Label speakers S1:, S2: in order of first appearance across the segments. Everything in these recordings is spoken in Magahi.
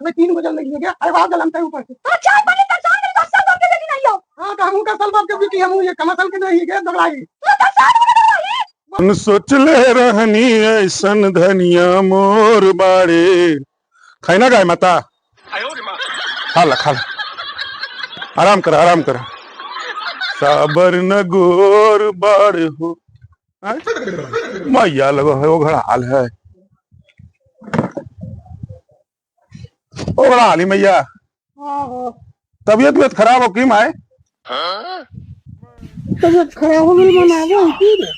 S1: मैं 3 बजे लग गया अरे बाप जलमते ऊपर से।
S2: तो चाय पानी तरसान गई 10 साल बाप के बेटी नहीं हो।
S1: हां तो हमहू का साल बाप के बेटी हमहू ये कमसल के नहीं के दगड़ाई।
S2: तो तरसान हो गई दगड़ाई।
S3: हम सोचले रहनी ऐसन धनिया मोर बाड़े। खाइना गाय माता? खाला खाला, आराम कर आराम कर। साबर न गोर बाड़े हो। मैया लगो है ओ घड़ा हाल है, ओ घड़ा हाली मैया। तबियत उबियत खराब हो की माए?
S1: तबियत खराब हो गेल मनाबो की रे?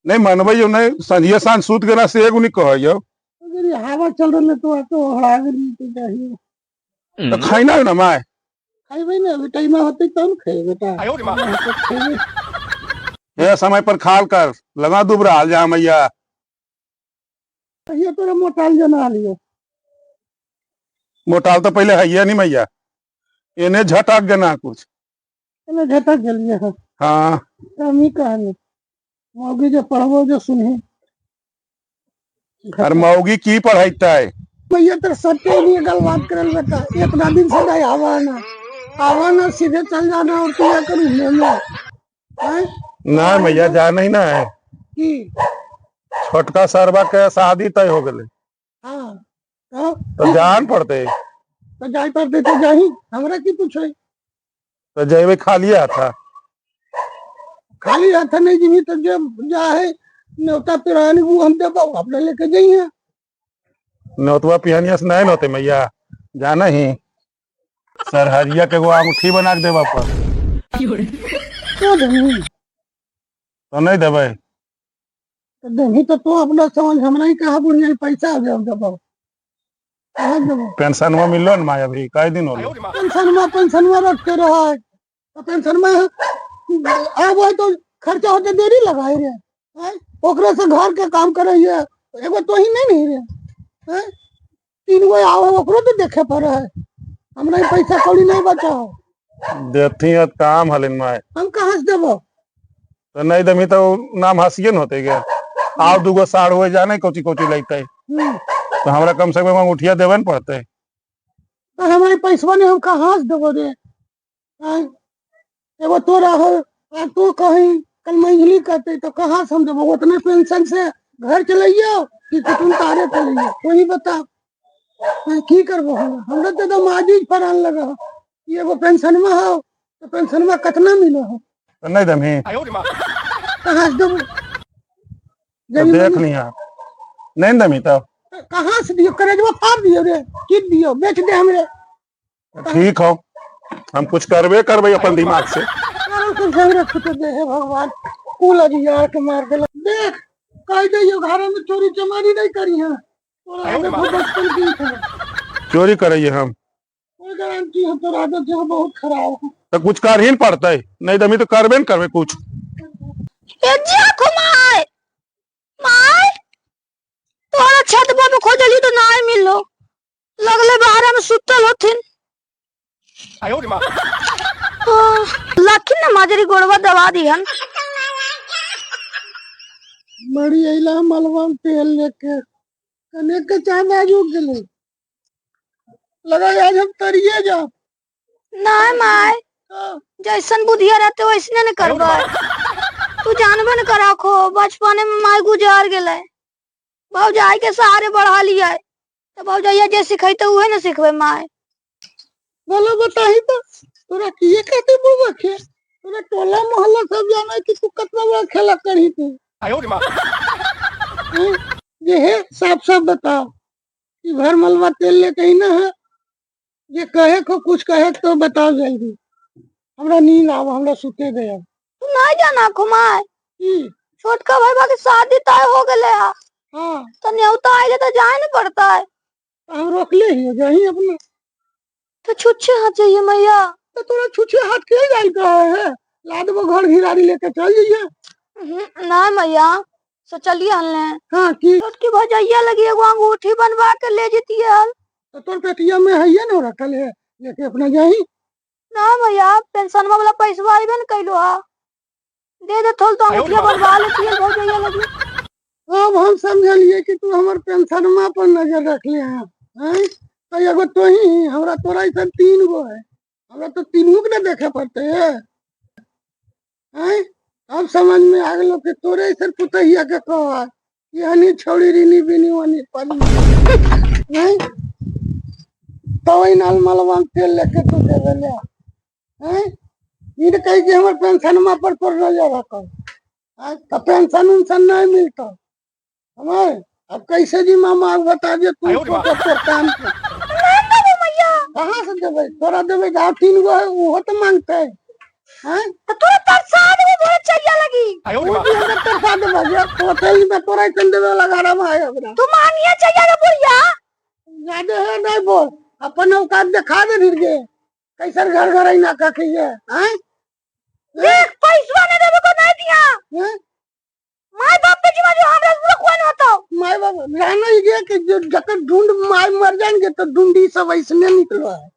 S3: नहीं मनबै हो नहीं, संझिया सांझ सूत गेला से एगो नहीं कहै हो।
S1: अगर ये हवा चल रहल तो तो हड़ा गेली तो जाही।
S3: तो खाइना हो ना माए?
S1: खाइबै ना, अभी टाइम होतै तब खेबै बेटा।
S3: ये समय पर खाल कर लगा दुबरा हाल जा मैया।
S1: ये तोरा मोटाल जना लियो।
S3: मोटाल तो पहले है नहीं मैया, एने झटक गना कुछ।
S1: एने झटक गेलिए है।
S3: हाँ।
S1: हम ही कहनी मौगी जो पढ़बो जो सुनही।
S3: अरे मौगी की पढ़ाईता है?
S1: भैया तेरे सत्य नहीं गल बात करल बेटा, इतना दिन से नहीं आवा ना आवा ना सीधे चल जाना और तू करूँ में हैं?
S3: ना मैया जाना ही ना है।
S1: की?
S3: छोटका सरबा के शादी तय हो गए।
S1: हाँ, तो?
S3: तो जान पड़ते।
S1: तो जाए पड़ते तो जाही, हमरा की पूछे?
S3: तो जेबे खाली हाथ।
S1: खाली हाथ नहीं जीवी तो जब जाए न्योता पिरानी वो हम देबो अपने लेके जाइए।
S3: न्योतवा पिहनिया से नहीं होते मैया, जाना ही सरहरिया के एगो अंगूठी बना के देबा पर।
S1: तो देबी।
S3: तो नहीं देबे?
S1: तो देबी तो तू अपना समझ, हमरा ही कहा बुढ़िया पैसा दे देबो। कहाँ देबो?
S3: पेंशनवा मिललो न माय अभी कई दिन होलो?
S1: पेंशनवा रखते रहा है। तो पेंशनवा आबो तो खर्चा होते देरी लगाए रे। हैं? ओकरे से घर के काम करे है, एगो तो ही नहीं नहीं रे। हैं? 3 गो आओ ओकरो तो देखे पड़े है। हमरा ही पैसा कौड़ी नहीं बचाओ।
S3: देती है काम हलिन माय।
S1: हम कहाँ से देबो?
S3: तो नहीं देमी तो नाम हंसिए न होते गे। आओ दूगो साढ़ हुए जाने कोची कोची लगते। तो हमरा कम से कम अंगूठिया देवे न पड़ते।
S1: तो हमारे पैसवा नहीं हम कहाँ से देबो रे? हैं? एगो तोरा हो आ तू कहीं कल मंझली कहते तो कहाँ से हम देबो? उतने पेंशन से घर चलैयो कि कुटुम तारे चलैयो, वही बता। मैं की करबो? हमरा तो एकदम आजीज फरान लगा। ये एगो पेंशन में हो तो पेंशन में कितना मिलो हो?
S3: तो नहीं देमी।
S1: कहाँ से देबो?
S3: तो देख लिया नहीं देमी तो
S1: कहाँ से दियो? करेजवा फाड़ दियो रे, की दियो बेच दे हमरे।
S3: ठीक हो, हम कुछ करबे करबे अपन दिमाग से।
S1: दे हे भगवान, कुल अजियार के मार देला। देख कह दे घर में चोरी चमारी नहीं करी है। बचपन की है।
S3: चोरी करे हम?
S1: कोई गारंटी है तो आदत है बहुत खराब है।
S3: तो कुछ कर ही पड़ते, नहीं दमी तो करबे न करबे कुछ।
S2: ए जा खुमाय my तोरा छत पर खोजली तो नहीं मिलो, लगले बाहर में सुतल होथिन। लखी ने माजरी गोड़वा दबा दिहन।
S1: मरी अइला मलबा में तेल लेके कने के चांद आज उग गेलै। लगा आज हम तरिए जाओ।
S2: नहीं my, जैसन बुधिया रहते वैसने न करबा। तू जानबे न करा खो बचपने में my गुजार गेलै, भौजाई के सहारे बढ़ा लिया तो भौजाइया जे सिखैते उहे न सिखबे my.
S1: बोलो बताही तो तोरा किए कहते बुढ़वा खे? तोरा टोला मोहल्ला सब जाने कि तू कितना बड़ा खेला करही तू। ये है साफ साफ बताओ कि भर मलबा तेल लेके ही ना है। ये कहे को कुछ कहे तो बताओ जल्दी, हमरा नींद आवा, हमरा सुते दे। अब
S2: तू नहीं जाना खुमाय,
S1: की?
S2: छोटका भाई के शादी तय हो गेले है।
S1: हाँ।
S2: तो न्योता आइले तो जाए न पड़ता है।
S1: हम रोकले ही जाही अपना।
S2: तो छुच्छे हाथ जाइए मैया।
S1: तो तोरा छुच्छे हाथ के जाए का है? ला देबो घर घिरारी लेके चल जाइए।
S2: ना मैया सोचलिए हल ने।
S1: हाँ की?
S2: छोटकी भौजाइया लगी एगो अंगूठी बनवा के ले जतिए हल।
S1: तो तोर पेटिया में है ना रखल है, लेके अपना जाही।
S2: ना मैया पेंशनवा वाला पैसवा आइबे न कैलो हा, दे दे थोल तो अंगूठिया बनवा लेती है भौजाइया लगी।
S1: अब हम समझलिए कि तू हमार पेंशनवा पर नजर रखले हैं, हैं? तो एगो तो ही हमरा तोरा ऐसा तीन गो है, हमरा तो तीनों के ना देखे पड़ते है। हैं? अब समझ में आ गलो कि तोरे ऐसा पुतहिया के कह यानी छोड़ी रिनी बिनी वनी पनी। हैं? तो वही नाल मलवा में तेल लेके तू देवे ले। हैं? ई तो कही कि हमर पेंशन में पर तोर नजर रखो। हैं? तो पेंशन उनसन नहीं मिलता हमारे। अब कैसे जी मामा बता दे तू तो तोर काम के।
S2: नहीं देबो मैया।
S1: कहाँ से देबै? तोरा देबै गाँव तीन गो है, उहो तो मांगते है। हैं?
S2: तो तोरा तरसा देबो बोले चाहिए लगी।
S1: वो भी हमरा तरसा देबै जे तो तेल में तोरा ऐसन देवे लगा रहा भाई हमरा।
S2: तू मानिए चाहिए रे बुढ़िया।
S1: ज्यादा है नहीं बोल, अपन औकात दिखा दे फिर के कैसे घर घर आई ना कखिए। हैं?
S2: देख पैसा नहीं देबो को नहीं दिया।
S1: हैं?
S2: माय बाप के जीवा जो हमरा पूरा कोई न होतो।
S1: My बाप रहना ही गया कि जो जकर ढूंढ my मर जाएंगे तो ढूंढी सब ऐसने निकलो है,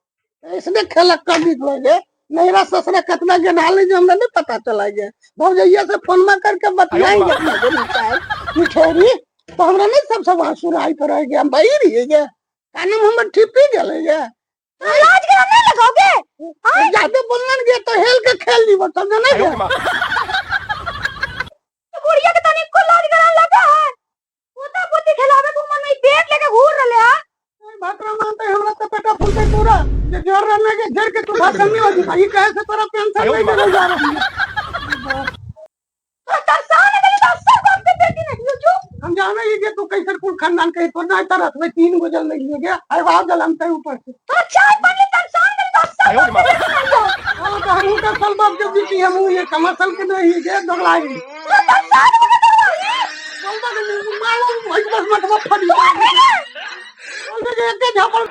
S1: ऐसने खेलक्का निकलो है। नैरा ससुरा कितना गनाले जो हमरा नहीं पता चला गया। भौजैया से फोन में करके बतलाएंगे अपना के निकाल मिठौरी तो हमरा नहीं सब सब आंसू आई पर रह गया। हम भाई रही गया कानम हमर ठिपी गेले गया।
S2: लाज के नहीं लगाओगे?
S1: ज्यादा बोलन गया तो हेल के खेल दी समझ नहीं गया।
S2: तो बुढ़िया के तनिक को लाज करा लगा है। पोता पोती खिलावे को मन में पेट लेके घूर रहले है।
S1: भातरा मानते हमरा तो पेटा फूलते पूरा जे जोर रहने के झेर के तू भाषण नहीं होती भाई कहे से तोरा पेंशन नहीं देवल जा रहा है।
S2: तो तरसा नहीं देली तो सब बाप के बेटी नहीं हो जो।
S1: हम जाने ही कि तू कैसे कुल खानदान के तो नहीं तरस में तीन गो जल नहीं गया अरे वाह जल हम ते ऊपर से।
S2: तो चाय पानी तरसा नहीं देली तो सब बाप के बेटी नहीं हो।
S1: हां तो हम का सल बाप के बेटी हम ये कमर्शियल के नहीं है दगलाई।
S2: तो तरसा नहीं देली
S1: बोल दे मारो एक बस मत फट बोल दे एक झापड़।